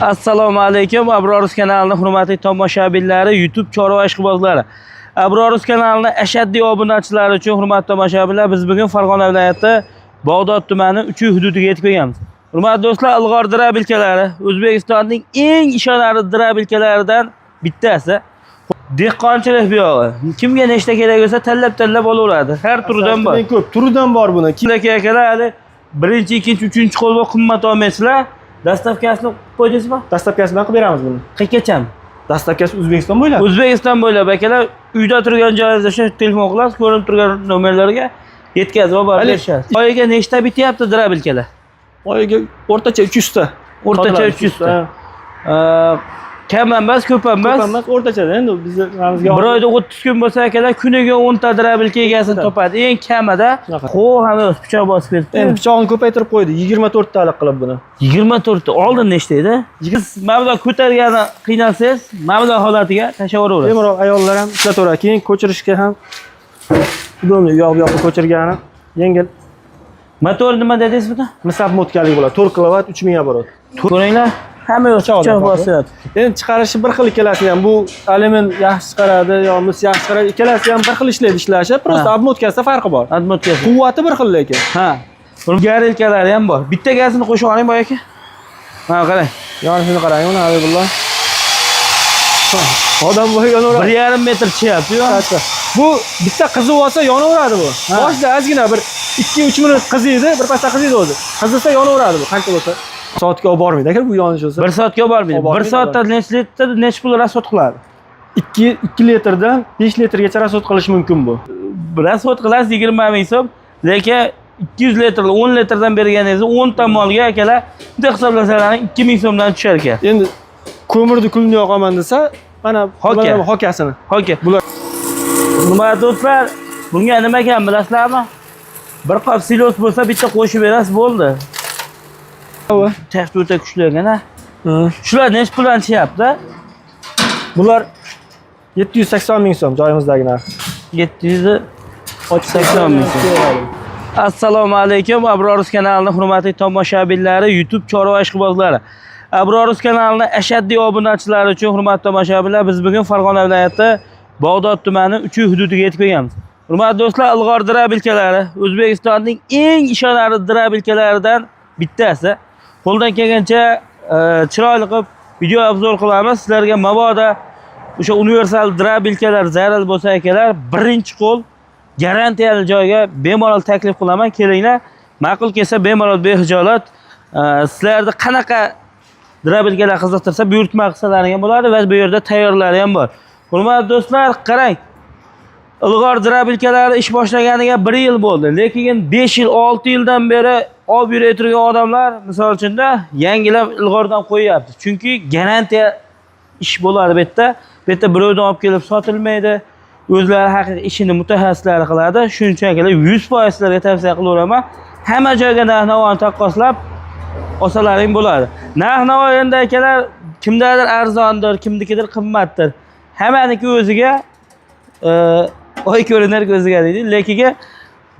Assalomu alaykum Abror kanalining hurmatli tomoshabinlari, YouTube chorva ishqibozlari. Abror kanalining ashaddiy obunachilari uchun, hurmatli tomoshabinlar, biz bugun Farg'ona viloyati Bag'dod tumani 3 hududiga yetib kelganmiz. Hurmatli do'stlar, ilg'or дробилка lari O'zbekistonning eng ishonarli дробилка laridan bittasi. Dehqonchilik bu yog'i. Kimga nechta kerak bo'lsa, tanlab-tanlab olaveradi. Har turidan bor. Eng ko'p turidan bor buni. Lekin akalar, hali birinchi, ikkinchi, uchinchi qo'lga qimmat olmaysizlar. Доставка sini qo'ydingizmi? Доставка si bilan qilib beramiz buni. Qayergacha? Доставка si O'zbekiston bo'ylab. O'zbekiston bo'ylab, akalar, uyda turgan joyingizda shu telefon qilasiz, ko'rinib turgan nomerlarga yetkazib olib borib berishadi. Oyiga nechta bityapti дробилка lar? Oyiga o'rtacha 300 ta. O'rtacha Sotiladi. 300 ta. Kam emas, ko'p emas. Ko'p emas, o'rtachada endi bizni nimamizga. Bir oyda 30 kun bo'lsa, akalar, kuniga 10 ta дробилка egasini topadi. Eng kamida. Shunaqa. Qo'l ham pichoq bosib ketdi. Endi pichog'ini ko'paytirib qo'ydi. 24 talik qilib buni. 24 ta. Oldin nechta edi? Siz mana bundoq ko'targani qiynalsangiz, mana bundoq holatiga tashlab yuboraverasiz. Bemalol ayollar ham ishlataveradi. Keyin ko'chirishga ham удобно, u yoq bu yoqqa ko'chirgani yengil. Motor nima dedingiz buni? Mis обмотка lik bo'ladi. 4 киловатт, 3000 оборот. Ko'ringlar, hamma yoq Pichoqdan pichoq farqi. bosyapti. Endi chiqarishi bir xil, ikkalasi ham. Bu alyumin yaxshi chiqaradi yo mis yaxshi chiqaradi. Ikkalasi ham bir xil ishlaydi ishlashi. Просто обмотка sida farqi bor. Обмотка si. Quvvati bir xil lekin. Ha. Buni горелка lari ham bor. Bitta gazini qo'shib oling, boy aka. Ha, qarang. Yonishini qarang uni, Habibulloh. Odam bo'yi yonaveradi. 1,5 metr chiqyapti-yu. Katta. Bu bitta qizib olsa, yonaveradi bu. Boshida ozgina bir 2-3 minut qiziydi, bir pasda qiziydi o'zi. Qizisa, yonaveradi bu qancha bo'lsa. Soatga olib bormaydi agar bu yonish bo'lsa. Bir soatga olib bormaydi. Olib Bir bormaydi. Soatda necha litr, necha pul расход qiladi? 2 litrdan 5 litrgacha расход qilish mumkin bu. Расход qilasiz 20 ming so'm, lekin 200 litr, 10 litrdan berganingizda 10 ta molga, akalar, bunday hisoblasalaring, 2000 so'mdan tushar ekan. Endi ko'mirni kulini yoqaman desa, mana Hoka. Mana hokasini. Hoka. Bular Nima, do'stlar, bunga nima ekan, bilasizlarmi? Bir qop silos bo'lsa, bitta qo'shib berasiz, bo'ldi. Taxt o'ta kuchli ekan, ha. Shular necha puldan tushyapti? Bular 780 ming so'm joyimizdagi narx. 780 ming so'm. Assalomu alaykum Abror kanalining hurmatli tomoshabinlari, YouTube chorva ishqibozlari. Abror kanalining ashaddiy obunachilari uchun, hurmatli tomoshabinlar, biz bugun Farg'ona viloyati Bag'dod tumani 3 hududiga yetib kelganmiz. Hurmatli do'stlar, ilg'or дробилка lari O'zbekistonning eng ishonarli дробилка laridan bittasi. Qo'ldan kelgancha chiroyli qilib video обзор qilamiz. Sizlarga mabodo o'sha universal дробилка lar zarur bo'lsa, akalar, birinchi qo'l garantiyali joyga bemalol taklif qilaman. Kelinglar, ma'qul kelsa, bemalol behijolat sizlarni qanaqa дробилка lar qiziqtirsa, buyurtma qilsalaring ham bo'ladi va bu yerda tayyorlari ham bor. Hurmatli do'stlar, qarang. Ilg'or дробилка lari ish boshlaganiga 1 yil bo'ldi. Lekin 5 yil, 6 yildan beri olib yurib turgan odamlar, misol uchunda, yangilab ilg'ordan qo'yyapti. Chunki garantiya ish bo'ladi bu yerda. Bu yerda birovdan olib kelib sotilmaydi. O'zlari haqiqiy ishini mutaxassislari qiladi. Shuning uchun, akalar, 100% sizlarga tavsiya qilaveraman. Hamma joyga narx-navoni taqqoslab olsalaring bo'ladi. Narx-navo endi, akalar, kimdadir arzondir, kimnikidir qimmatdir. Hammaniki o'ziga oy ko'rinar ko'ziga deydi. Lekin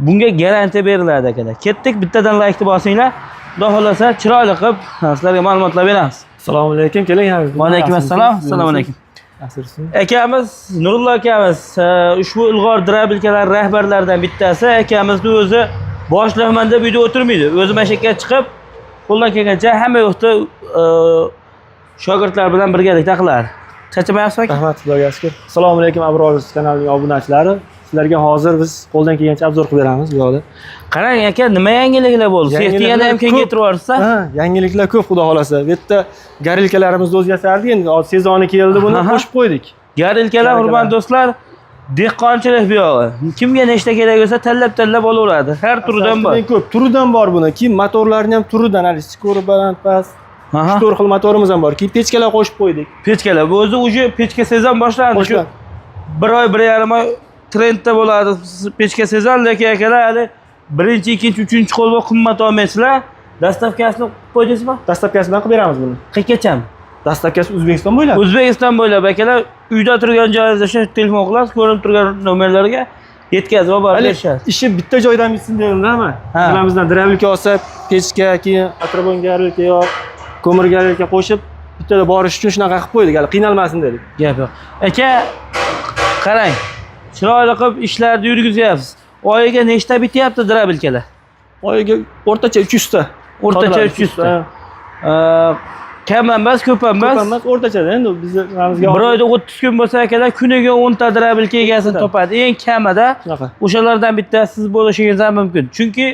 bunga garantiya beriladi, akalar. Ketdik, bittadan laykni bosinglar. Xudo xohlasa, chiroyli qilib sizlarga ma'lumotlar beramiz. Assalomu alaykum, keling, Habibulloh. Va alaykum assalom. Assalomu alaykum. Yaxshimisiz? Akamiz Nurullo akamiz ushbu ilg'or дробилка lar rahbarlaridan bittasi. Akamizni o'zi boshliqman deb uyda o'tirmaydi. O'zi mana shu yerga chiqib, qo'ldan kelgancha hamma yoqda shogirdlar bilan birgalikda qiladi. Charchamayapsizmi, aka? Rahmat, Xudoga shukur. Assalomu alaykum, Abror kanalining obunachilari. Sizlarga hozir biz qo'ldan kelgancha обзор qilib beramiz bu yoqda. Qarang, aka, nima yangiliklar bo'ldi? Sexni yana ham Yangiliklar ko'p. kengaytirib yuborsa. Ha, yangiliklar ko'p, xudo xohlasa. Bu yerda горелка larimizni o'zi yasardik, endi hozir sezoni keldi, buni qo'shib qo'ydik. Горелка lar, Горелка lar. hurmatli do'stlar, dehqonchilik bu yog'i. Kimga nechta kerak bo'lsa, tanlab-tanlab olaveradi. Har turidan bor. Eng ko'p turidan bor buni. Keyin motorlarni ham turidan, hali скорость baland, past. 3-4 xil motorimiz ham bor. Keyin pechkalar qo'shib qo'ydik. Pechkalar. Bu o'zi уже pechka sezon boshlandi. Shu Qo'shiladi. bir oy, 1,5 oy trendda bo'ladi pechka sezon, lekin, akalar, hali birinchi, ikkinchi, uchinchi qo'lga qimmat olmaysizlar. Доставка sini qo'ydingizmi? Доставка si bilan qilib beramiz buni. Qayergacha? Доставка si O'zbekiston bo'ylab. O'zbekiston bo'ylab, akalar, uyda turgan joyingizda shu telefon qilasiz, ko'rinib turgan nomerlarga yetkazib olib borib Hali berishadi. Ishi bitta joydan bitsin dedim-da. Ha. Bilamizdan дробилка olsa, pechka, keyin atrabon горелка yo ko'mir горелка qo'shib Bittada borish uchun shunaqa qilib qo'ydik, hali qiynalmasin dedik. Gap yo'q. Aka, qarang. Chiroyli qilib ishlarni yurgizyapsiz. Oyiga nechta bityapti дробилка lar? Oyiga o'rtacha 300 ta. O'rtacha Sotiladi, 300 ta. Ha. Kam emas, ko'p emas. Ko'p emas, o'rtachada endi bizni nimamizga Bir oyda 30 kun bo'lsa akalar, kuniga 10 ta дробилка egasini O'nta. topadi. Eng kamida Shunaqa. o'shalardan bittasi siz bo'lishingiz ham mumkin. Chunki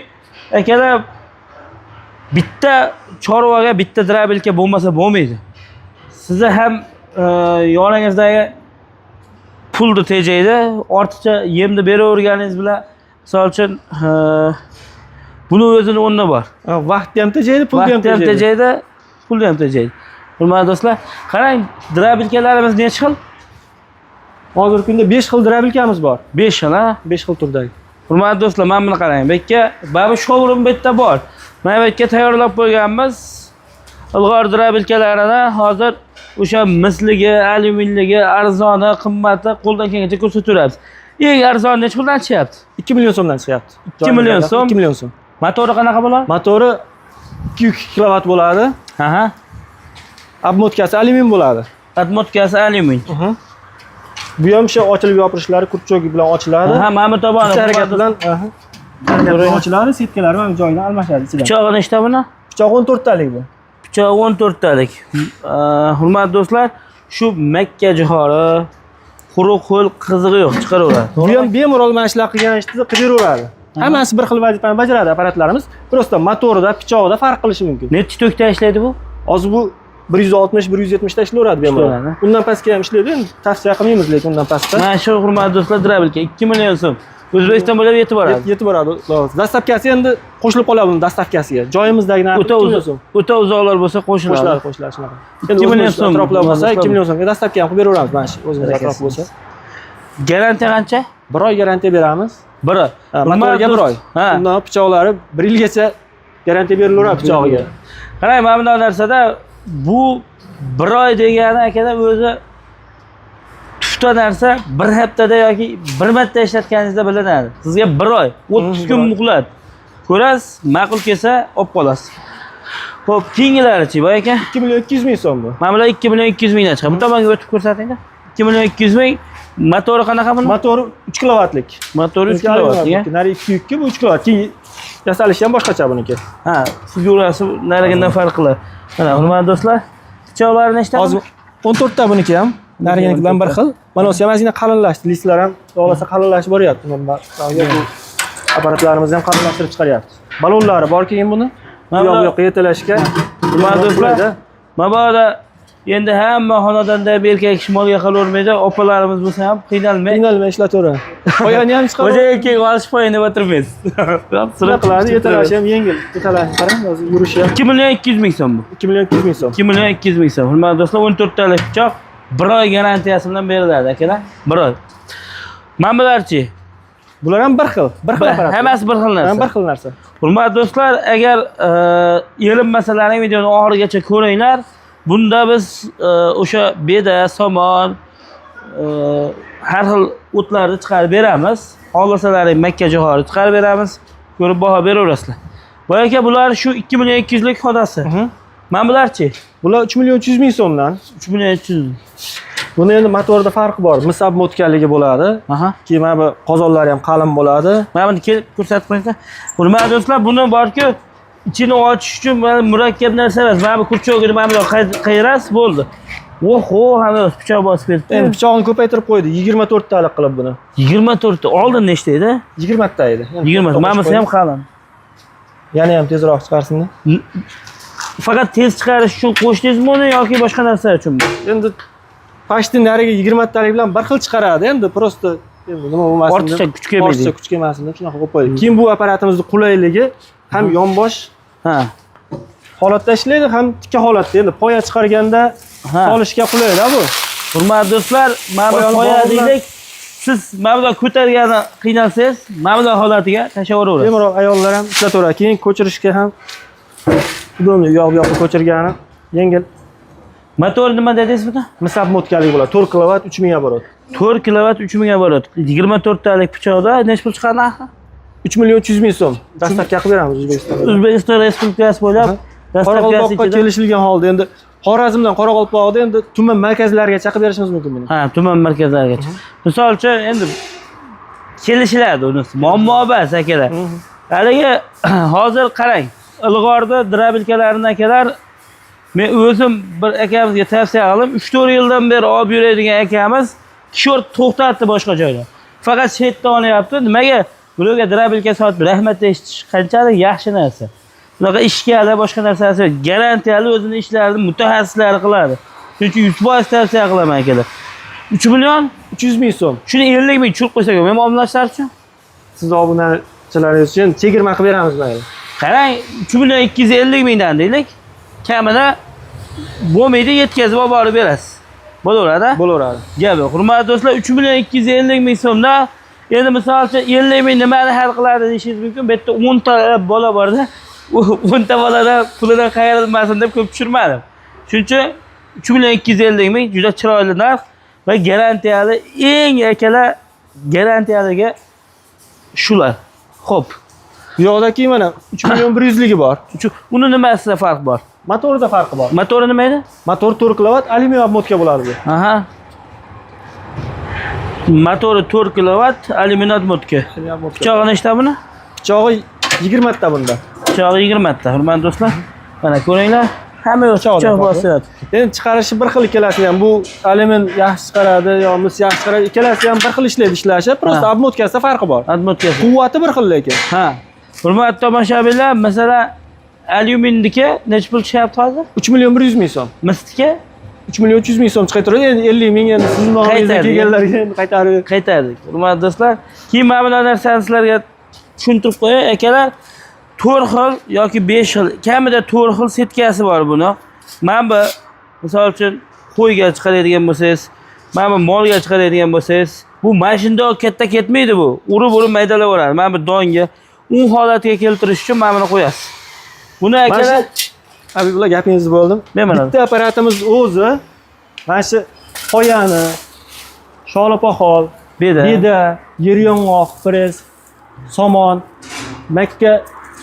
akalar, bitta chorvaga bitta дробилка bo'lmasa bo'lmaydi. Sizni ham yoningizdagi pulni tejaydi, ortiqcha yemni beraverganingiz bilan, misol uchun, buni o'zini o'rni bor. Ha, vaqtni ham tejaydi, pulni ham Vaqtni ham tejaydi. Tejaydi, pulni ham tejaydi. Hurmatli do'stlar, qarang, дробилка larimiz necha xil? Hozirgi kunda 5 xil дробилка miz bor. 5 xil, ha? 5 xil turdagi. Hurmatli do'stlar, mana buni qarang. Bu yerga mana bu showroom bu yerda bor. Mana bu yerga tayyorlab qo'yganmiz. Ilg'or дробилка larini hozir o'sha misligi, alyuminligi, arzoni, qimmati qo'ldan kelgancha ko'rsataveramiz. Eng arzoni necha puldan chiqyapti? 2 million so'mdan chiqyapti. 2 million so'm? 2 million so'm. Motori qanaqa bo'ladi? Motori 2 kilovat bo'ladi. Обмотка si alyumin bo'ladi. Обмотка si alyumin. Bu ham o'sha ochilib yopilishlari крючок bilan ochiladi. Ha, mana bu tomoni. Bitta harakat bilan, aha. Ochiladi, setkalari ham joyidan almashadi ichidan. Pichog'i nechta buni? Pichog'i 14 talik bu. Pichog'i 14 talik. Hurmatli do'stlar, shu makka jo'xori quruq ho'l qizig'i yo'q, chiqaraveradi. Bu ham bemalol mana shular qilgan ishni qilib beraveradi. Hammasi bir xil vazifani bajaradi apparatlarimiz. Просто motorida, pichog'ida farq qilishi mumkin. Nechi tokda ishlaydi bu? Hozir bu 160, 170 ta ishlayveradi bemalol. Ishlayveradi. Undan pastga ham ishlaydi. Endi tavsiya qilmaymiz lekin undan pastda. Mana shu, hurmatli do'stlar, дробилка 2 million so'm. O'zbekiston bo'ylab yetib boradi. Yetib boradi. Доставка si endi qo'shilib qoladi buni доставка siga. Joyimizdagi narxi O'ta 2 million uzoq, so'm. o'ta uzoqlar bo'lsa qo'shiladi. Qo'shiladi, qo'shiladi shunaqa. 2 million so'm. Atroflar bo'lsa 2 million so'mga доставка ham qilib beraveramiz mana shu o'zimiz atrof bo'lsa. Garantiya qancha? Bir oy garantiya beramiz. Bir oy. Ha, motoriga bir oy. Undan pichoqlari bir yilgacha garantiya berilaveradi pichog'iga. Qarang, mana bunday narsada bu bir oy degani akalar o'zi tufta narsa, bir haftada yoki bir marta ishlatganingizda bilinadi. Sizga bir oy, 30 Bir kun oy. muhlat. Ko'rasiz, ma'qul kelsa olib qolasiz. Xo'p, keyingilarichi, boy aka? 2 million 200 ming so'm bu. Mana bular 2 million 200 mingdan chiqadi. Bu tomonga o'tib ko'rsatingda. 2 million 200 ming. Motori qanaqa buni? Motori 3 kilovatlik. Motori 3 kilovat. Nari 2 2, bu 3 kilovat. Keyin yasalishi ham boshqacha buniki. Ha, figurasi narigidan farq qiladi. Mana, hurmatli do'stlar, pichoqlari nechta? Hozir 14 ta buniki ham. Nariginiki bilan bir xil. Mana o'zi ham ozgina qalinlashdi. Listlar ham xohlasa qalinlashib boryapti. Bundan bu apparatlarimizni ham qalinlashtirib chiqaryapti. Balonlari bor keyin buni. Bu Mana yoq bu yoqqa yetalashga. Hurmatli do'stlar, Qulayda. mabodo endi hamma xonadonda erkak kishi molga qilavermaydi, opalarimiz bo'lsa ham qiynalmay. Qiynalmay ishlataveradi. Poyani ham chiqarib. Xo'jayin keyin olishib qo'ying deb o'tirmaysiz. Nima qiladi? Yetalashi ham yengil. Yetalashi qarang, hozir yurishi ham 2 million 200 ming so'm bu. 2 million 200 ming so'm. 2 million 200 ming so'm. Hurmatli do'stlar, 14 talik pichoq bir oy garantiyasi bilan beriladi akalar. Bir oy. Mana bularchi? Bular ham bir xil, bir xil apparat. Hammasi bir xil narsa. Ham bir xil narsa. Hurmatli do'stlar, agar erinmasalaring videoni oxirigacha ko'ringlar. Bunda biz o'sha beda, somon, har xil o'tlarni chiqarib beramiz. Xohlasalaring makka jo'xori chiqarib beramiz. Ko'rib baho beraverasizlar. Boy aka, bular shu 2 million 200 lik xonasi. Mana bularchi? Bular 3 million 300 ming so'mdan. 3 million 300. Buni endi motorida farqi bor. Mis обмотка ligi bo'ladi. Keyin mana bu qozonlari ham qalin bo'ladi. Mana buni kelib ko'rsatib qo'yinglar. Hurmatli do'stlar, buni borku, ichini ochish uchun mana murakkab narsa emas. Mana bu крючок ini mana bundoq qayirasiz, bo'ldi. Oho, hamma pichoq bosib ketdi. Endi pichog'ini ko'paytirib qo'ydi. 24 talik qilib buni. 24 ta. Oldin nechta edi? 20 ta edi. Endi 20. Mana bunisi ham qalin. Yana ham tezroq chiqarsin-da. Faqat tez chiqarish uchun qo'shdingizmi uni yoki boshqa narsa uchunmi? Endi почти nariga 20 talik bilan bir xil chiqaradi. Endi просто endi nima bo'lmasin deb- Ortiqcha kuch kelmaydi. Ortiqcha kuch kelmasin deb shunaqa qo'yib qo'ydik. Keyin bu apparatimizni qulayligi ham yonbosh holatda ishlaydi, ham tikka holatda. Endi poya chiqarganda solishga qulayda bu. Hurmatli do'stlar, mana bu Poyani poya bog'lab- deylik. Siz mana bundoq ko'targani qiynalsangiz, mana bundoq holatiga tashlaverasiz. Bemalol ayollar ham ishlataveradi. Keyin ko'chirishga ham удобно, u yoq bu yoqqa ko'chirgani yengil. Motor nima dedingiz buni? Mis обмотка lik bo'ladi. 4 kilovat 3000 оборот. 4 kilovat 3000 оборот. 24 talik pichoqda necha pul chiqadi narxi? 3 million 300 ming so'm. Доставка qilib beramiz O'zbekistonda. O'zbekiston Respublikasi bo'ylab Qoraqalpoqqa доставка si ichida. Kelishilgan holda endi Xorazmdan Qoraqalpog'da endi tuman markazlarigacha qilib berishimiz mumkin buni. Ha, tuman markazlarigacha. Misol uchun endi kelishiladi unisi. Muammo emas akalar. Haligi hozir qarang, ilg'orda дробилка larini akalar, men o'zim bir akamizga tavsiya qildim. 3-4 yildan beri olib yuradigan akamiz tishort to'xtatdi boshqa joyda. Faqat chetdan olyapti. Nimaga? Birovga дробилка sotib rahmat eshitish qanchalik yaxshi narsa. Bunaqa ishgali boshqa narsasi yo'q. Garantiyali o'zini ishlarini mutaxassislari qiladi. Shuning uchun 100% tavsiya qilaman akalar. 3 million 300 ming so'm. Shuni 50 ming tushirib qo'ysak, men obunachilar uchun. Siz obunachilaringiz uchun chegirma qilib beramiz mayli. Qarang, 3 million 250 mingdan deylik. Kamida bo'lmaydi, yetkazib olib borib berasiz. Bo'laveradi. Bo'laveradi. Gap yo'q. Hurmatli do'stlar, 3 million 250 ming so'mda endi misol uchun 50 ming nimani hal qiladi deyishingiz mumkin. Bu yerda 10 ta bola borda. U 10 ta boladan pulidan qayrilmasin deb ko'p tushirmadim. Shuning uchun 3 million 250 ming juda chiroyli narx va garantiyali, eng akalar garantiyaliga shular. Xo'p. Bu yoqdagi mana 3 million 100 ligi bor. Uni nimasida farq bor? Motorida farqi bor. Motori nima edi? Motor 4 kilovat, alyumin обмотка bo'ladi bu. Aha. Motori 4 kilovat, alyumin обмотка. Alyumin обмотка. Pichog'i nechta buni? Pichog'i 20 ta bunda. Pichog'i 20 ta, hurmatli do'stlar. Mana ko'ringlar, hamma yoq Pichog'idan pichoq farqi. bosyapti. Endi chiqarishi bir xil ikkalasi ham, bu alyumin yaxshi chiqaradi yo mis yaxshi chiqaradi, ikkalasi ham bir xil ishlaydi ishlashi, просто Ha. обмотка sida farqi bor. Обмотка si. Quvvati bir xil lekin. Ha. Hurmatli tomoshabinlar, masalan, alyuminniki necha pul tushyapti hozir? 3 million 100 ming so'm. Misniki 3 million 300 ming so'm chiqib turadi. Endi 50 ming endi sizni nomingizga Qaytardik. kelganlarga endi qaytarib. Qaytardik. Hurmatli do'stlar, keyin mana bunaqa narsani sizlarga tushuntirib qo'yay, akalar. 4 xil yoki 5 xil, kamida 4 xil setkasi bor buni. Mana bu misol uchun qo'yga chiqaradigan bo'lsangiz, mana bu molga chiqaradigan bo'lsangiz, bu mana shundoq katta ketmaydi bu. Urib-urib maydalaveradi. Mana bu donga un holatiga keltirish uchun mana buni qo'yasiz. Buni Mana akalar shu Habibullo, gapingizni bo'ldim. Bemalol. Bitta apparatimiz o'zi mana shu poyani, sholi poxol, Beda. Beda, yer yong'oq, press, somon, makka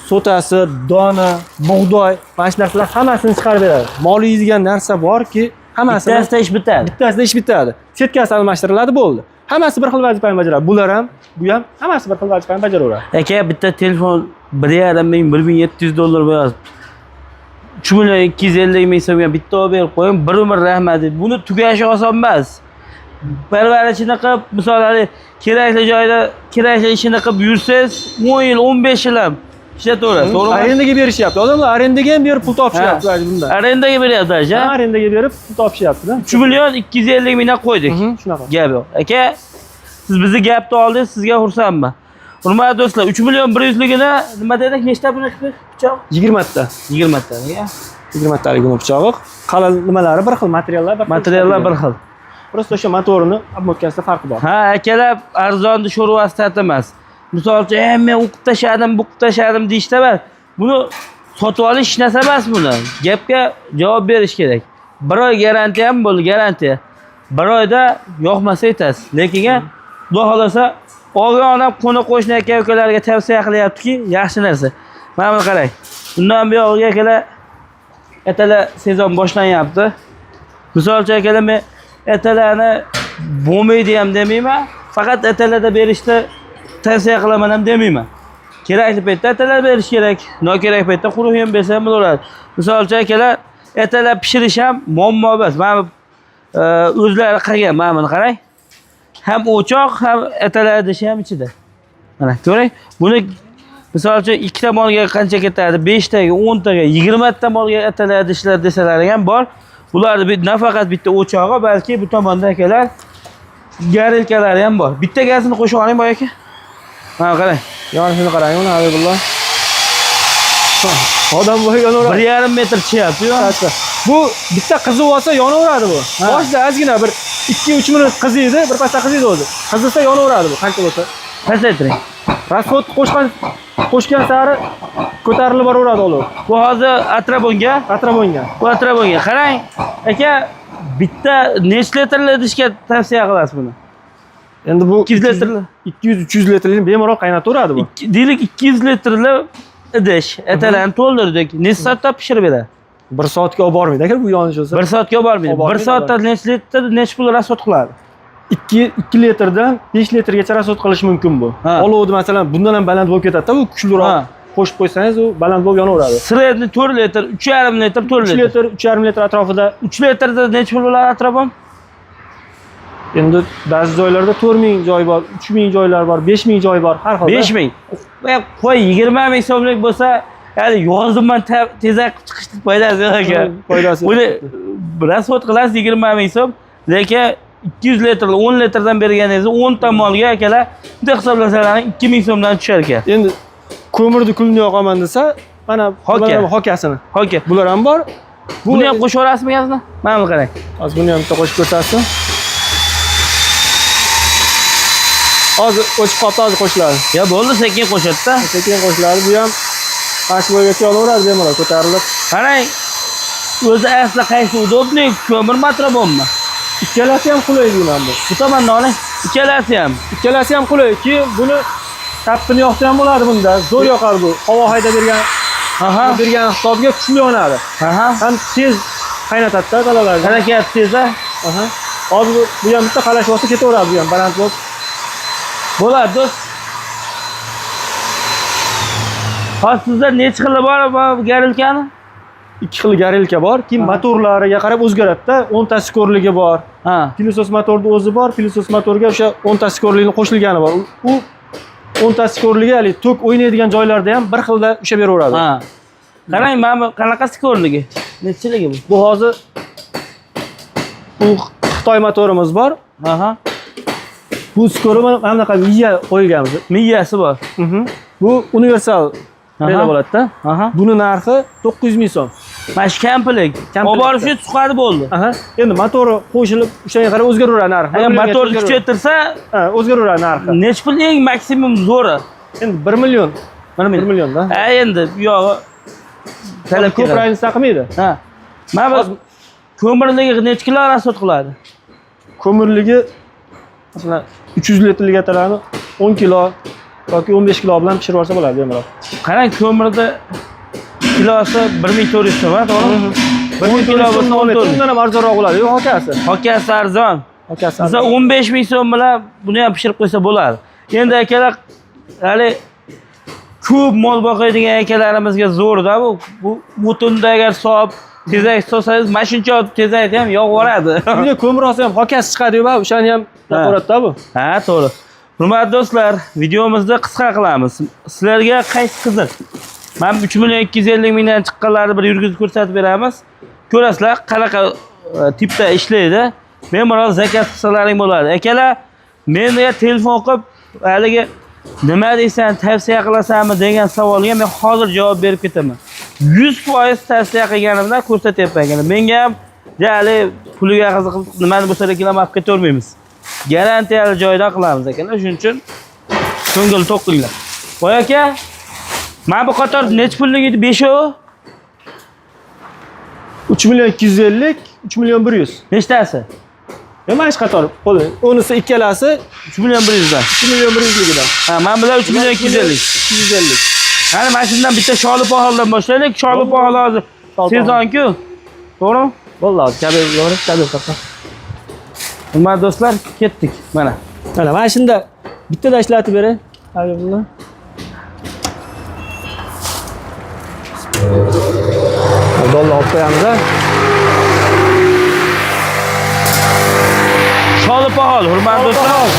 so'tasi, dona, bug'doy, mana shu narsalar hammasini chiqarib beradi. Mol yeydigan narsa borki, hammasini Bittasida ish bitadi. Bittasida ish bitadi. Setkasi almashtiriladi, bo'ldi. Hammasi bir xil vazifani bajaradi. Bular ham, bu ham hammasi bir xil vazifani bajaraveradi. Aka, bitta telefon 1,5 ming, 1700 dollar bo'lyapti. 3 million 250 ming so'mga bitta olib berib qo'ying, bir umr rahmat. Buni tugashi oson emas. Parvarishini qilib, misol hali kerakli joyda kerakli ishini qilib yursangiz, 10 yil, 15 yil ham ishlataverasiz, to'g'rimi? Arendaga berishyapti. Odamlar arendaga ham berib pul topishyapti bundan. Arendaga beryapti, Ha, ha? arendaga berib pul topishyapti-da. 3 million 250 mingdan qo'ydik. Shunaqa. Gap yo'q. Aka, siz bizni gapni oldingiz, sizga xursandman. Hurmatli do'stlar, 3 million 100 ligini nima dedik? Nechta buni pichoq? 20 ta. 20 ta. Ya. 20 talik buni pichog'i. Qalin nimalari bir xil, materiallar bir xil. Materiallar bir xil. Просто o'sha motorini обмотка sida farqi bor. Ha, akalar, arzonni sho'rvasi tatimas. Misol uchun, men o'qib tashladim, bu qilib tashladim deyishda emas. Buni sotib olish hech narsa emas buni. Gapga javob berish kerak. Bir oy garantiya ham bo'ldi, garantiya. Bir oyda yoqmasa aytasiz. Lekin xudo xohlasa olgan odam qo'ni qo'shni aka ukalarga tavsiya qilyaptiki, yaxshi narsa. Mana buni qarang. Bundan buyog'iga akalar ertalar sezon boshlanyapti. Misol uchun akalar, men ertalarni bo'lmaydi ham demayman, faqat ertalarda berishni tavsiya qilaman ham demayman. Kerakli paytda ertalar berish kerak, nokerak paytda quruq ham bersa ham bo'laveradi. Misol uchun akalar, ertalab pishirish ham muammo emas. Mana bu o'zlari qilgan, mana buni qarang. Ham o'choq, ham ertalar idishi ham ichida. Mana ko'ring, buni misol uchun ikkita molga qancha ketadi? 5 taga, 10 taga, 20 ta molga ertalar idishlar desalar ham bor. Bularni nafaqat bitta o'chog'i, balki bu tomonda akalar горелка lari ham bor. Bitta gazini qo'shib oling boy aka. Mana qarang. Yonishini qarang uni, Habibullo. Odam bo'yi yonaveradi. 1,5 metr chiqyapti-yu. Katta. Bu bitta qizib olsa yonaveradi bu. Boshida ozgina bir 2-3 minut qiziydi, bir pasda qiziydi o'zi. Qizisa yonaveradi bu, qancha bo'lsa. Pasaytiring. Расход qo'shgan sari ko'tarilib boraveradi olov. Bu hozir atrabonga, Atrabonga. Bu atrabonga. Qarang, aka, bitta necha litrli idishga tavsiya qilasiz buni? Endi bu 200 litrli. 200-300 litrli bemalol qaynataveradi bu. Deylik 200 litrli idish, etalarni to'ldirdik. Necha soatda pishirib beradi? Bir soatga olib bormaydi aka bu yonish o'zi. 1 soatga olib bormaydi. Olib bormaydi, 1 soatda necha litr, necha pul rasxod qiladi? 2 litrdan 5 litrgacha rasxod qilish mumkin bu. Olovni masalan bundan ham baland bo'lib ketadi-da, bu kuchliroq qo'shib qo'ysangiz u baland bo'lib yonaveradi. Sredni 4 litr, 3,5 litr, 4 3 litr. litr, 3,5 litr atrofida. 3 litrda necha pul bo'ladi atrofim? Endi ba'zi joylarda 4000 joy bor, 3000 joylar bor, 5000 joy bor, har xil. 5000. Qo'y 20 ming so'mlik bo'lsa, ya'ni yozimman tezak qilib chiqishni foydasi yo'q aka. Foydasi yo'q. Buni rasxod qilasiz 20 ming so'm, lekin 200 litr, 10 litrdan berganingizda 10 ta molga akalar, bunday hisoblasalaring 2000 so'mdan tushar ekan. Endi ko'mirni kulni yoqaman desa, mana Hoka. hokasini. Hoka. Bular ham bor. Buni ham qo'shib yuborasizmi gazni? Mana buni qarang. Hozir buni ham bitta qo'shib ko'rsatsin. Hozir o'chib qoldi, hozir qo'shiladi. Ya bo'ldi, sekin qo'shadi-da. Sekin qo'shiladi. Bu ham mana shu bo'ygacha yonaveradi bemalol ko'tarilib. Qarang. O'zi asli qaysi удобный, ko'mir matrabonmi? Ikkalasi ham qulay deyman bu. Bu tomondan oling. Ikkalasi ham. Ikkalasi ham qulay. Keyin buni tappini yoqsa ham bo'ladi bunda. Zo'r yoqadi bu. Havo haydab bergan, bergan hisobiga kuchli yonadi. Ham tez qaynatadi-da dalalarda. Harakat tez-a. Hozir bu ham bitta qalashib olsa ketaveradi bu ham baland bo'lib. Bo'ladi, do'st. Hozir sizda necha xili bor bu garilkani? 2 xil garilka bor. Keyin motorlariga qarab o'zgaradi-da. 10 ta skorligi bor. Pilosos motorni o'zi bor, pilosos motorga o'sha 10 ta skorlikni qo'shilgani bor. U 10 ta skorligi hali tok o'ynaydigan joylarda ham bir xilda ushlab beraveradi. Qarang, mana bu qanaqa skorligi? Nechiligi bu? Bu hozir u Xitoy motorimiz bor. Bu skori mana bunaqa miya qo'yganmiz. Miyasi bor. Bu universal rela bo'ladi-da. Buni narxi 900 ming so'm. Mana shu komplekt. Komplekt. Olib borib shu chiqadi bo'ldi. Endi motori qo'shilib o'shanga qarab o'zgaraveradi narxi. Agar motorni kuchaytirsa, O'zgaraveradi narxi. Necha pul eng maksimum zo'ri? Endi 1 million. 1 1 million-da. Ha, endi bu yog'i talab Ko'p keladi. разница qilmaydi. Mana bu ko'mirligi necha kilo rasxod qiladi? Ko'mirligi masalan 300 litrlik atalani 10 kilo yoki 15 kilo bilan pishirib olsa bo'ladi bemalol. Qarang, ko'mirni kilosi 1400 so'm, ha, to'g'rimi? 10 kilo bo'lsa 14. Undan ham arzonroq bo'ladi. Yo'q, hokasi. Hokasi arzon. Hokasi. Biza 15 ming so'm bilan buni ham pishirib qo'ysa bo'ladi. Endi akalar, hali ko'p mol boqadigan akalarimizga zo'rda bu. Bu o'tinda agar solib tezak solsangiz, mana shuncha tezakni ham yog'ib yuboradi. Uyda ko'mir olsa ham hokasi chiqadi-yu, o'shani ham yoqaveradi-da bu. Ha, to'g'ri. Hurmatli do'stlar, videomizni qisqa qilamiz. Sizlarga qaysi qiziq? Mana 3 million 250 mingdan chiqqanlarni bir yurgizib ko'rsatib beramiz. Ko'rasizlar, qanaqa tipda ishlaydi. Bemalol zakaz qilsalaring bo'ladi. Akalar, menga telefon qilib, haligi nima deysan, tavsiya qilasanmi degan savolga men hozir javob berib ketaman. 100% tavsiya qilganimdan ko'rsatyapman akalar. Menga ham hali puliga qiziqib nimani bo'lsa reklama qilib ketavermaymiz. Garantiyali joydan qilamiz akalar. Shuning uchun ko'ngil to'q qilinglar. Voy aka, mana bu qator necha pullik edi? 5 3 million 250, 3 million 100. Nechtasi? Mana shu qator. Qo'li. Unisi ikkalasi 3 million 100 dan. 3 million 100 ligidan. Ha, mana bular 3 million 250. 250. Qani mana shundan bitta sholi poholdan boshlaylik. Sholi pohol hozir sezon-ku. To'g'rimi? Bo'ldi hozir kabel yorib, kabel topsa. Hurmatli do'stlar, ketdik. Mana. Mana mana shunda bittada ishlatib beray. Habibullo. Dollar olib qo'yamiz. Sholi pohol, hurmatli do'stlar.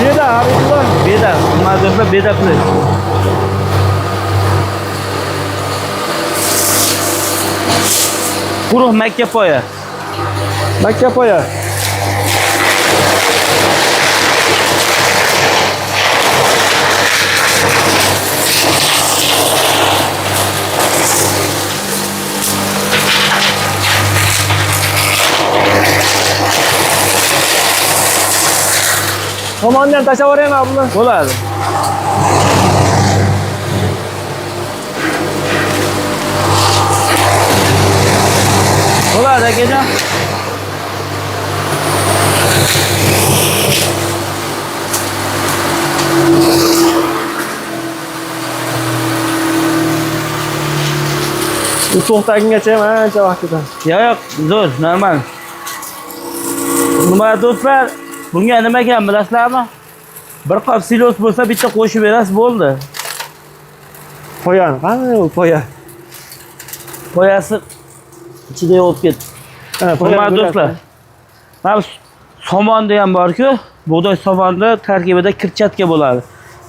Beda Habibullo. Beda, hurmatli do'stlar, beda puli. Quruq makka poya. Makka poya. Tomondan tashlab yuboraymi Abdulla? Bo'ladi. Bo'ladi akajon. U to'xtagungacha ham ancha vaqt ketadi. Yo'q, zo'r, normal. Nima do'stlar, bunga nima ekan bilasizlarmi? Bir qop silos bo'lsa bitta qo'shib berasiz bo'ldi. Poyani, qani u poya? Poyasi ichida yo'q ketdi. Ha, poyani Hurmatli do'stlar. Mana bu somon degan bor-ku, bug'doy somonni tarkibida kirchatka bo'ladi.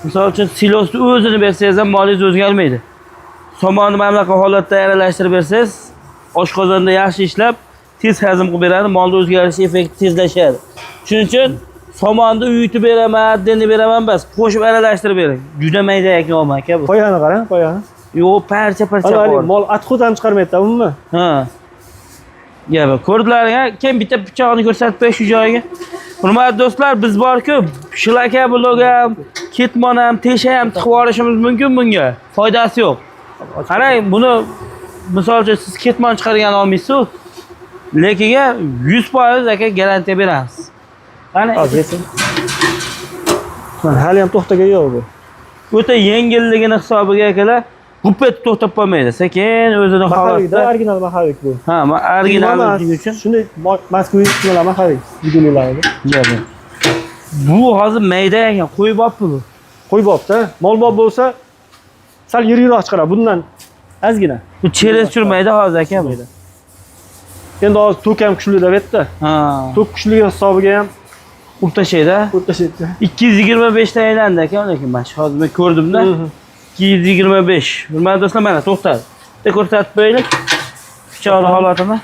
Misol uchun silosni o'zini bersangiz ham molingiz o'zgarmaydi. Somonni mana bunaqa holatda aralashtirib bersangiz, oshqozonda yaxshi ishlab, tez hazm qilib beradi, molni o'zgarishi effekti tezlashadi. Shuning uchun somonni uyutib beraman, deni beraman bas, qo'shib aralashtirib bering. Juda mayda ekan olma aka bu. Poyani qarang, poyani. Yo'q, parcha-parcha Ana bor. mol отход ham chiqarmaydi umuman. Ha. Ya bak ko'rdilar ya, keyin bitta pichog'ini ko'rsatib qo'y shu joyiga. Hurmatli do'stlar, biz bor-ku, shlaka blok ham, ketmon ham, tesha ham tiqib yuborishimiz mumkin bunga. Foydasi yo'q. Qarang, buni misol uchun siz ketmon chiqargan olmaysiz, lekin 100% aka garantiya beramiz. Qani Hozir yesin. Mana hali ham to'xtagan yo'q bu. O'ta yengilligini hisobiga akalar, gup etib to'xtab qolmaydi. Sekin o'zini Maxavik da, holatda. original maxavik bu. Ha, original uchun. Shunday Moskva nimalar maxavik Jigulilarida. Gapir. Bu hozir mayda ekan, qo'yib olibdi bu. Qo'ybob-da. Molbob bo'lsa sal yiriroq chiqaradi bundan ozgina. Bu cheres churmaydi hozir aka bu. Endi hozir tok ham kuchli deb aytdi. Ha. Tok kuchligi hisobiga ham Urib tashlaydi. urib tashlaydi. 225 ta aylandi aka, lekin mana shu hozir men ko'rdimda. 225. Hurmatli do'stlar, mana to'xtadi. Bitta ko'rsatib qo'yaylik. Pichoqli holatini.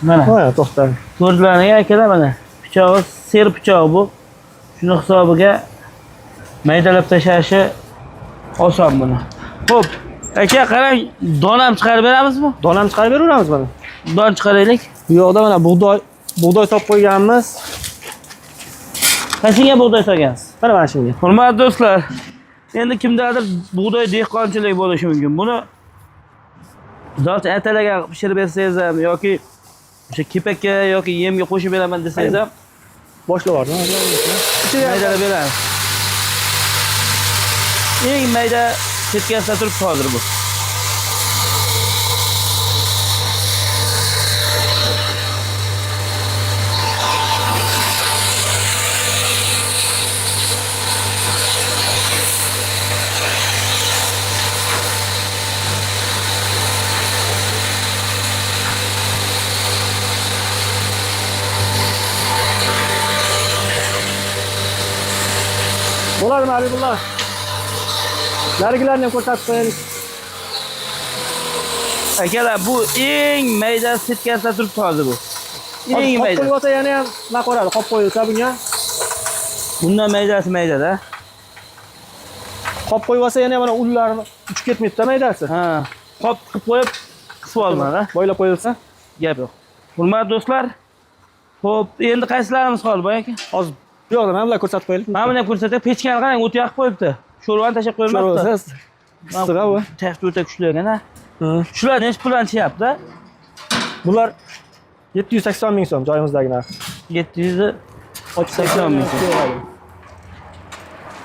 Mana. Ha, to'xtadi. Ko'rdilaring akalar mana. Pichog'i ser pichog'i bu. Shuni hisobiga maydalab tashlashi oson buni. Xo'p, aka qarang, don ham chiqarib beramizmi? Don ham chiqarib beraveramiz mana. Don chiqaraylik. Bu yoqda mana bug'doy solib qo'yganmiz. Qaysiga bug'doy solgansiz? Mana shunga. Hurmatli do'stlar, endi kimdadir bug'doy dehqonchilik bo'lishi mumkin. Buni zot atalaga pishirib bersangiz ham yoki o'sha kepakka yoki yemga qo'shib beraman desangiz ham Boshlab yubordim. maydalab beramiz. Eng mayda setkasida turibdi hozir bu. Bo'ladimi Habibulloh? Narigilarni ham ko'rsatib qo'yaylik. Akalar, bu eng mayda setkasida turibdi hozir bu. Eng Qop mayda. qo'yib olsa yana ham nima ko'radi? Qop qo'yilsa bunga, Bundan maydasi maydada. qop qo'yib olsa yana ham mana unlarni uchib ketmaydi-da maydasi. Ha, qop qilib qo'yib qisib olmadi. Boylab qo'yilsa, Gap yo'q. Hurmatli do'stlar, xo'p, endi qaysilarimiz qoldi boy aka? hozir bu yoqda mana bular ko'rsatib qo'yaylik. Mana buni ham ko'rsatay, pechkani qarang, o't yoqib qo'yibdi. Sho'rvani tashlab qo'ymabdi. Sho'rvasiz. Issig'a bu. Taxti o'ta kuchli ekan ha. Shular nechi puldan tushyapti? Bular 780 ming so'm joyimizdagi narx. 780 ming so'm.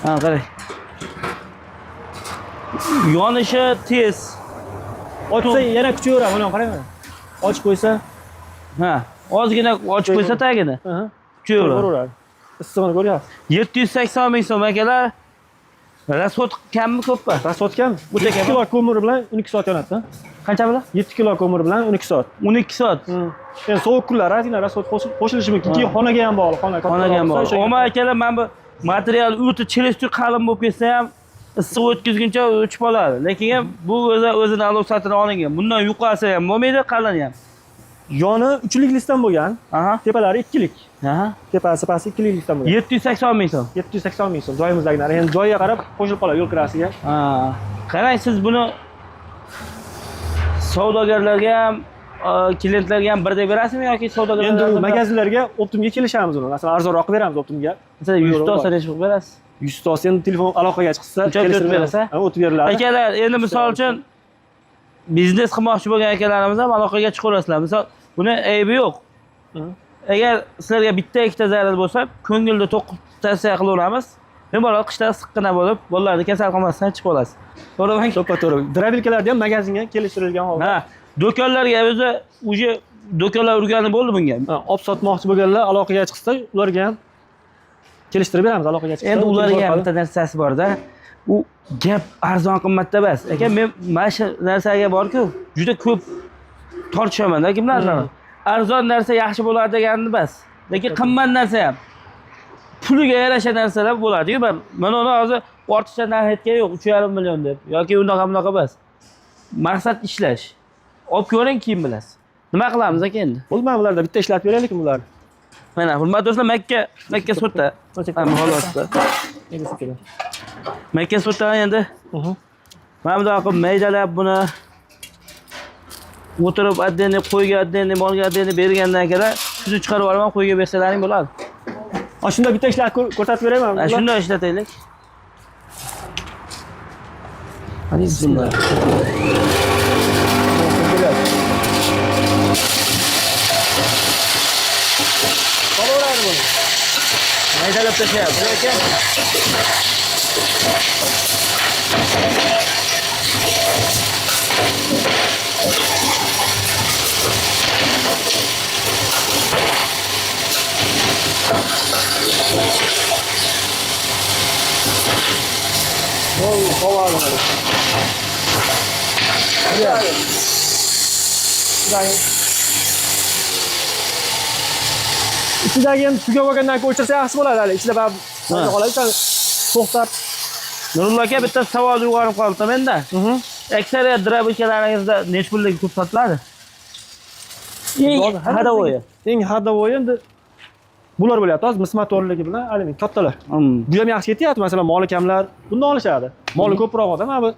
Ha, qarang. Yonishi tez. Ochsa yana kuchaveradi, mana qarang mana. Ochib qo'ysa, Ha, ozgina ochib qo'ysa tagini kuchaveradi. Ko'raveradi. Issig'ini ko'ryapsiz. 780 ming so'm akalar. Rasxod kammi ko'pmi? Rasxod kam. O'ta 7 kam. kilo ko'mir bilan 12 soat yonadi. Qancha bilan? 7 kilo ko'mir bilan 12 soat. 12 soat. Endi sovuq kunlar ozgina rasxod qo'shilishi mumkin. Keyin xonaga ham bog'liq, xona kattaroq Xonaga ham bo'lsa, bor. o'shaga- Omma akalar, mana bu material o'ta chelestur qalin bo'lib ketsa ham issiq o'tkazguncha o'chib qoladi. Lekin ham bu o'zi o'zini olov satini olingan. Bundan yuqasi ham bo'lmaydi, qalini ham. Yoni 3lik listdan bo'lgan, Aha. tepalari 2lik. Aha. Tepasi pasti 2lik listdan bo'lgan. 780 ming so'm. 780 ming so'm joyimizdagi narx. Endi joyiga qarab qo'shilib qoladi yo'l kirasiga. Ha. Qarang, siz buni savdogarlarga ham, klientlarga ham birdek berasizmi yoki savdogarlarga? Endi magazinlarga optimga kelishamiz uni. Masalan, arzonroq qilib beramiz optimga. Masalan, 100 ta olsa necha pul berasiz? 100 ta olsa endi telefon aloqaga chiqsa, Uch oy kelishtirib o'tib beramiz. berasiz, Ha, o'tib beriladi. Akalar, endi misol uchun biznes qilmoqchi bo'lgan akalarimiz ham aloqaga chiqaverasizlar. Misol Buni aybi yo'q. Agar sizlarga bitta ikkita zarar bo'lsa, ko'ngilda to'q tavsiya qilaveramiz. Bemalol qishda issiqqina bo'lib, bolalarni kasal qilmasdan chiqib olasiz. To'g'rimi? To'ppa-to'g'ri. Drabilkalarni ham magazinga kelishtirilgan holda. Ha, do'konlarga o'zi уже do'konlar urgani bo'ldi bunga. Ha, olib sotmoqchi bo'lganlar aloqaga chiqsa, ularga ham kelishtirib beramiz aloqaga chiqsa. Endi ularga ham Telefon bitta narsasi borda. U gap arzon qimmatda emas. Aka, men mana shu narsaga borku, juda ko'p tortishaman-da kimlar bilan. Arzon narsa yaxshi bo'ladi degani emas. Lekin qimmat narsa ham puliga yarasha narsalar bo'ladi-yu. Men uni hozir ortiqcha narx aytgan yo'q, 3,5 million deb yoki unaqa bunaqa emas. Maqsad ishlash. Olib ko'ring, keyin bilasiz. Nima qilamiz aka endi? Bo'ldi, mana bularda bitta ishlatib beraylikmi bularni? Mana hurmatli do'stlar, Makka so'ta. Mana holatda. Makka so'ta endi mana bundoq qilib maydalab buni o'tirib отдельно qo'yga, отдельно molga отдельно bergandan keyin shuni chiqarib olaman, qo'yga bersalaring bo'ladi. Ha, shunda bitta ishlatib ko'rsatib beraymi? Ha, shunday ishlataylik. Bismillah. Qolaveradi buni. Maydalab tashlayapmiz aka. Mol qoladi mana. Ichidagi ham tugab bo'lgandan keyin o'chirsa yaxshi bo'ladi hali. Ichida baribir qoladi, sal to'xtab. Nurullo aka, bitta savol uyg'onib qoldi menda. Aksariyat drabikalaringizda necha pullik ko'p sotiladi? Eng ходовой. Eng ходовой endi bular bo'lyapti hozir mis motorligi bilan alyumin kattalar. Bu ham yaxshi ketyapti, masalan, moli kamlar bundan olishadi. Moli ko'proq odam mana bu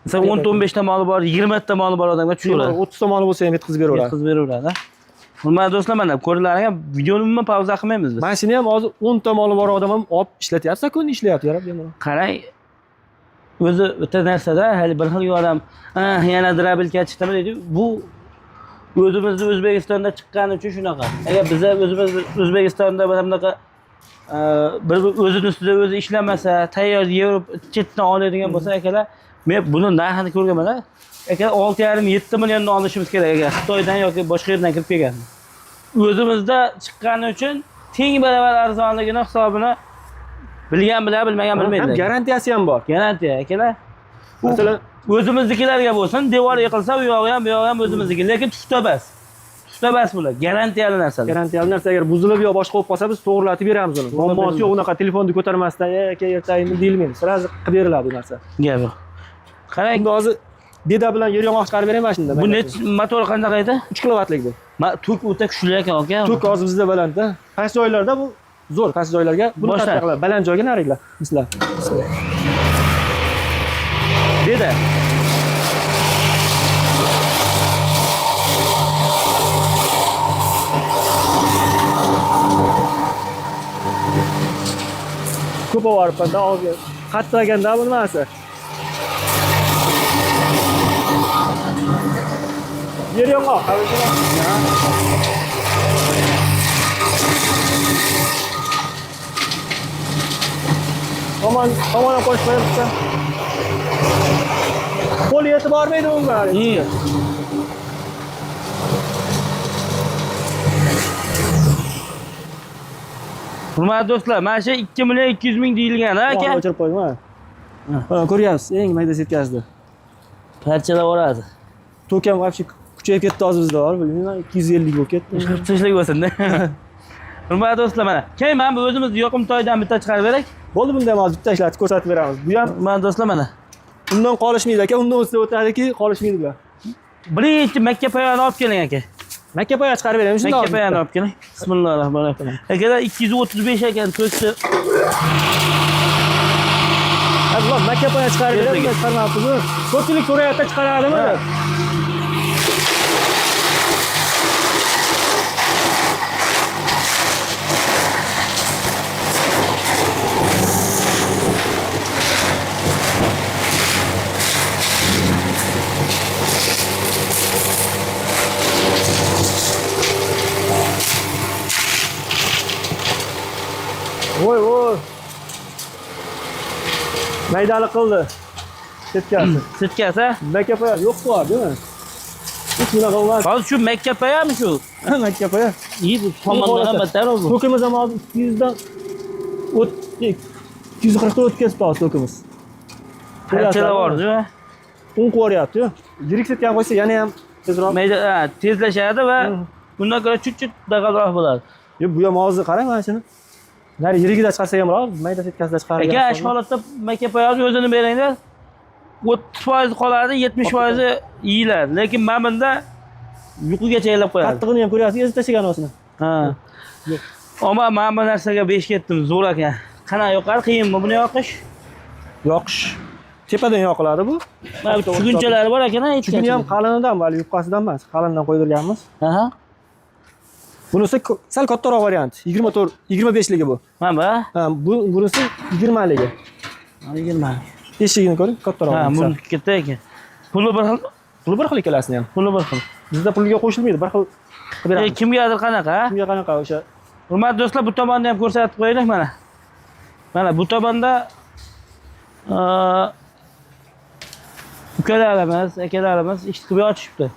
Masalan, 10 ta 15 ta moli bor, 20 ta moli bor odamga tushaveradi. 30 ta moli bo'lsa ham yetkazib beraveradi. Yetkazib beraveradi. Hurmatli do'stlar, mana ko'rilaring, videoni umuman pauza qilmaymiz biz. Mana shuni ham hozir 10 ta moli bor odam ham olib ishlatyapti, kun ishlayapti, yarab bemalol. Qarang, o'zi bitta narsada hali bir xil odam, yana drabilka chiqdimi deydi. Bu o'zimizni O'zbekistonda chiqqani uchun shunaqa. Agar biza o'zimiz O'zbekistonda mana bunaqa bir o'zini ustida o'zi ishlamasa, tayyor Yevropa chetdan oladigan bo'lsa akalar, men buni narxini ko'rganman-a. Akalar 6,5-7 milliondan olishimiz kerak agar Xitoydan yoki boshqa yerdan kirib kelgan. O'zimizda chiqqani uchun teng barobar arzonligini hisobini bilgan bilar, bilmagan bilmaydi. Ham garantiyasi ham bor. Garantiya akalar. Masalan, o'zimiznikilarga bo'lsin, devor yiqilsa u yog'i ham bu yog'i ham o'zimizniki, lekin tufta bas. Tufta bas bular, garantiyali narsalar. Garantiyali narsa agar buzilib yo boshqa bo'lib qolsa biz to'g'rilatib beramiz uni. Muammosi yo'q, unaqa telefonni ko'tarmasdan, "Ey aka, ertagini" deyilmaydi. Sразу qilib beriladi bu narsa. Gap yo'q. Qarang, Bunda hozir beda bilan yer yong'oq chiqarib beray mana shunda. Bu nech motor qanaqa edi? 3 kilovatlik bu. Tok o'ta kuchli ekan aka. Tok hozir bizda balandda. Past joylarda bu zo'r, past joylarga buni Boshlar. tavsiya qiladi. Baland joyga nariglar. Mislar. Beda. Ko'p oboribman-da og'izga. Qattiq ekanda bu nimasi? Yer yong'oq. Tomon, tomon ham qo'shib qo'yapti. Qo'l yetib bormaydi unga. Hurmatli do'stlar, mana shu 2 million 200 ming deyilgan, ha aka? O'chirib qo'ydim, ha. Ha, ko'ryapsiz, eng mayda setkasida. Parchalab yuboradi. Tok ham вообще kuchayib ketdi hozir bizda bor, bilmayman, 250 bo'lib ketdi. Tinchlik bo'lsin-da. Hurmatli do'stlar, mana. Keyin mana bu o'zimiz yoqimtoydan bitta chiqarib berak. Bo'ldi, bunda ham hozir bitta ishlatib ko'rsatib beramiz. Bu ham Hurmatli do'stlar, mana. undan qolishmaydi aka, undan o'tsa o'tadiki, qolishmaydi bular. Birinchi makka payoni olib keling aka. Makka poya chiqarib beramiz shunda. Makka payoni olib keling. Bismillahirrohmanirrohim. Akalar 235 ekan to'kdi. Bular makka poya chiqarib beramiz, Berdik. chiqarmabmiz. Ko'pchilik so'rayapti, chiqaradimi? Maydali qildi. Setkasi. Setkasi. Makka yo'q bor, değil mi? Hech bunaqa emas. Hozir shu makkapayami shu? Makka İyi bu tomondan ham battar bu. Tokimiz ham hozir 200 dan 240 dan o'tkazibdi hozir tokimiz. Parchalar bor, değil mi? Un qo'ryapti-yu. Yirik setkani qo'ysa yana ham tezroq. Mayda, ha, tezlashadi va bundan ko'ra chut-chut dag'alroq bo'ladi. Yo'q, bu ham hozir qarang mana shuni. Nari yirigida chiqarsa ham bo'ladi, mayda setkasida chiqargan. Aka, shu holatda makka payozni o'zini beringda 30% qoladi, 70% yeyiladi. Lekin mana bunda uyqugacha yalab qo'yadi. Qattig'ini ham ko'ryapsiz, ezib tashlagan o'zini. Ha. Ammo mana bu narsaga besh ketdim, zo'r ekan. Qanaqa yoqar, qiyinmi buni yoqish? Yoqish tepadan yoqiladi bu. Mana bu tugunchalari bor ekan, ha, Chuguni ham qalinidan, hali yupqasidan emas, qalinidan qo'ydirganmiz. Aha. Bunisi sal kattaroq variant. 24, 25 ligi bu. Mana bu. Ha, bu bunisi 20 ligi. 20. Eshigini ko'ring, kattaroq. Ha, sal. buni katta ekan. Puli bir xil, Puli bir xil ikkalasini ham. puli bir xil. Bizda pulga qo'shilmaydi, bir xil qilib beramiz. Kimgadir qanaqa, ha? Kimga qanaqa o'sha. Hurmatli do'stlar, bu tomonni ham ko'rsatib qo'yaylik mana. Mana bu tomonda ukalarimiz, akalarimiz ish qilib yotishibdi.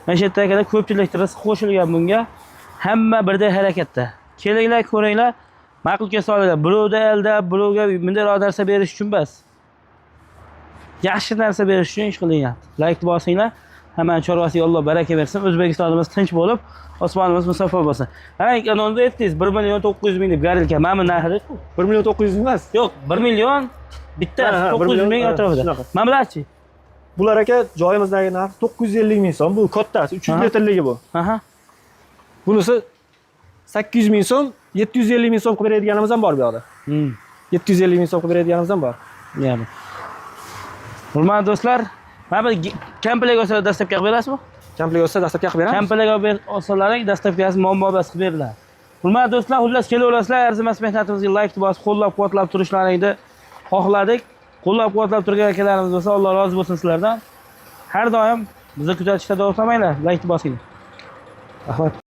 Mana shu yerda akalar ko'pchilik rizq qo'shilgan bunga. Hamma birday harakatda. Kelinglar, ko'ringlar, ma'qul kelsa olinglar. Birovda aldab, birovga bunday narsa berish uchun emas. Yaxshi narsa berish uchun ish qilinyapti. Like bosinglar. Hammani chorvasiga Alloh baraka bersin. O'zbekistonimiz tinch bo'lib, osmonimiz musaffo bo'lsin. Mana anonda aytdingiz 1 million 900 ming deb горилка. Mana bu narxi 1 million 900 ming emas. Yo'q, 1 million bitta Ha, ha, 1 900 million, ming ha, atrofida. shunaqa. Mana bularchi? Bular aka joyimizdagi narx 950 ming so'm. Bu kattasi 300 metrligi bu. Aha. Bunisi 800 ming so'm, 750 ming so'm qilib beradiganimiz ham bor bu yoqda. 750 ming so'm qilib beradiganimiz ham bor. Ya'ni. Hurmatli do'stlar, mana bu komplekt olsalar доставка qilib berasizmi? Komplekt olsa доставка qilib beramiz. Komplekt olib olsalaring доставка si muammo emas qilib beriladi. Hurmatli do'stlar, xullas kelaverasizlar, arzimas mehnatimizga like bosib, qo'llab-quvvatlab turishlaringni xohladik. Qo'llab-quvvatlab turgan akalarimiz bo'lsa, Alloh rozi bo'lsin sizlardan. Har doim bizni kuzatishda davom etmanglar, like bosinglar. Rahmat.